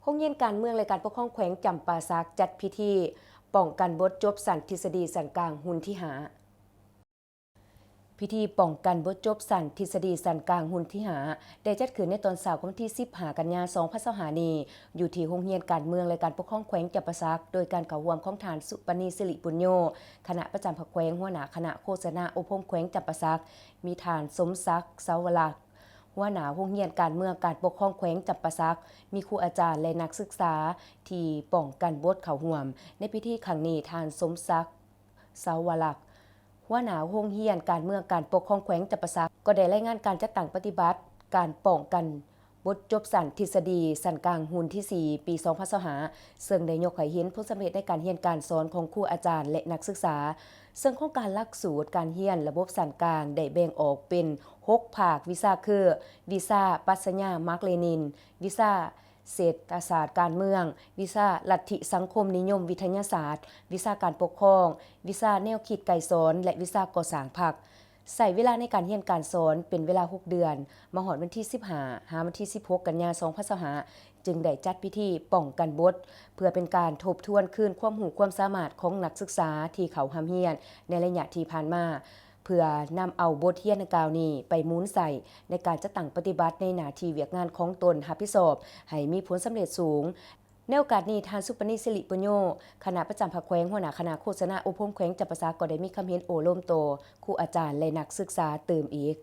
ໂຮງຮຽນການເມືອງ ແລະ ການປົກຄອງແຂວງຈຳປາສັກ ຈັດພິທີປ້ອງກັນບົດຈົບຊັ້ນທິດສະດີຊັ້ນກາງຮຸ່ນທີຫ້າ. ພິທີປ້ອງກັນບົດຈົບຊັ້ນທິດສະດີຊັ້ນກາງຮຸ່ນທີຫ້າ ໄດ້ຈັດຂຶ້ນໃນຕອນເຊົ້າຂອງວັນທີສິບຫ້າ ກັນຍາ ສອງພັນຊາວຫ້ານີ້ ຢູ່ທີ່ໂຮງຮຽນການເມືອງ ແລະ ການປົກຄອງແຂວງຈຳປາສັກ ໂດຍການເຂົ້າຮ່ວມຂອງທ່ານ ສຸປະນີ ສິລິປຸນໂຍ ຄະນະປະຈຳພັກແຂວງ, ຫົວໜ້າຄະນະໂຄສະນາອົບຮົມແຂວງຈຳປາສັກ, ມີທ່ານ ສົມສັກ ເສົາວະລັກ ຫົວໜ້າໂຮງຮຽນການເມືອງ ການປົກຄອງແຂວງຈຳປາສັກ, ມີຄູອາຈານ ແລະ ນັກສຶກສາທີ່ປ້ອງກັນບົດເຂົ້າຮ່ວມ. ໃນພິທີຄັ້ງນີ້, ທ່ານ ສົມສັກ ເສົາວະລັກ ຫົວໜ້າໂຮງຮຽນການເມືອງ ການປົກຄອງແຂວງຈຳປາສັກ ກໍໄດ້ລາຍງານການຈັດຕັ້ງປະຕິບັດການປ້ອງກັນບົດຈົບຊັ້ນທິດສະດີຊັ້ນກາງຮຸ່ນທີສີ່ ປີສອງພັນຊາວຫ້າ ເຊິ່ງໄດ້ຍົກໃຫ້ເຫັນຜົນສຳເລັດໃນການຮຽນການສອນຂອງຄູອາຈານ ແລະ ນັກສຶກສາ. ເຊິ່ງໂຄງການຫຼັກສູດການຮຽນລະບົບຊັ້ນກາງໄດ້ແບ່ງອອກເປັນຫົກພາກວິຊາຄື ວິຊາປັດຊະຍາມາກເລນິນ, ວິຊາເສດຖະສາດການເມືອງ, ວິຊາລັດທິສັງຄົມນິຍົມວິທະຍາສາດ, ວິຊາການປົກຄອງ, ວິຊາແນວຄິດໄກສອນ ແລະ ວິຊາກໍ່ສ້າງພັກ. ໃຊ້ເວລາໃນການຮຽນການສອນເປັນເວລາຫົກເດືອນ, ມາຮອດວັນທີສິບຫ້າ ຫາວັນທີສິບຫົກ ກັນຍາ ສອງພັນຊາວຫ້າ ຈຶ່ງໄດ້ຈັດພິທີປ້ອງກັນບົດ ເພື່ອເປັນການທົບທວນຄືນຄວາມຮູ້ຄວາມສາມາດຂອງນັກສຶກສາທີ່ເຂົ້າຮ່ຳຮຽນໃນໄລຍະທີ່ຜ່ານມາ, ເພື່ອນຳເອົາບົດຮຽນດັ່ງກ່າວນີ້ໄປໝູນໃຊ້ໃນການຈັດຕັ້ງປະຕິບັດໃນໜ້າທີ່ວຽກງານຂອງຕົນຮັບຜິດຊອບໃຫ້ມີຜົນສຳເລັດສູງ. ໃນໂອກາດນີ້, ທ່ານ ສຸປະນີ ສິລິປຸນໂຍ ຄະນະປະຈຳພັກແຂວງ, ຫົວໜ້າຄະນະໂຄສະນາອົບຮົມແຂວງຈຳປາສັກ ກໍໄດ້ມີຄຳເຫັນໂອ້ລົມຕໍ່ຄູອາຈານ ແລະ ນັກສຶກສາຕື່ມອີກ.